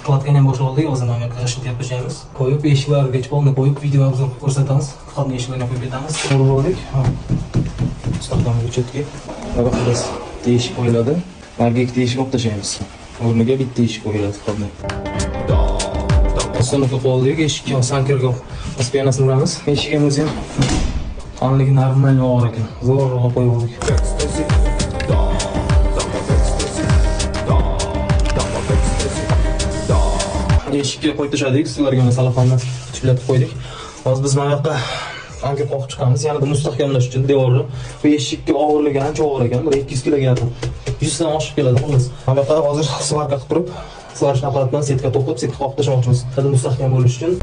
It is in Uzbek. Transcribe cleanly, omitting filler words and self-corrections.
Кладка ni ham boshlab oldik. Hozir mana bu yoqqa g'ishtni yopib tashlaymiz. Qo'yib, eshiklarga polni qo'yib, video обзор qilib ko'rsatamiz. Входной eshiklarni qo'yib ketamiz. Urib oldik. Mustahkamligi четкий. Va xullas eshik qo'yiladi. Narigi ikkita eshik olib tashlaymiz. O'rniga bitta eshik qo'yiladi входной. Установка qilib oldik. Eshikka санкер ga пена sini uramiz. Eshigimiz ham qanligi нормально og'ir ekan. Zo'rg'a qo'yib oldik. Eshikka qo'yib tashladik, ustilarga mana salofonni tuplatib qo'ydik. Hozir biz mana bu yoqqa anker qoqib chiqamiz, yanada mustahkamlash uchun devorni. Bu eshikka og'irligi ancha og'ir ekan, bir 200 kiloga yaqin. 100 dan oshib keladi xullas. Mana bu yoqqa hozir сварка qilib turib, сварочный аппарат bilan сетка to'qib, сетка qoqib tashlamoqchimiz. Yanada mustahkam bo'lish uchun.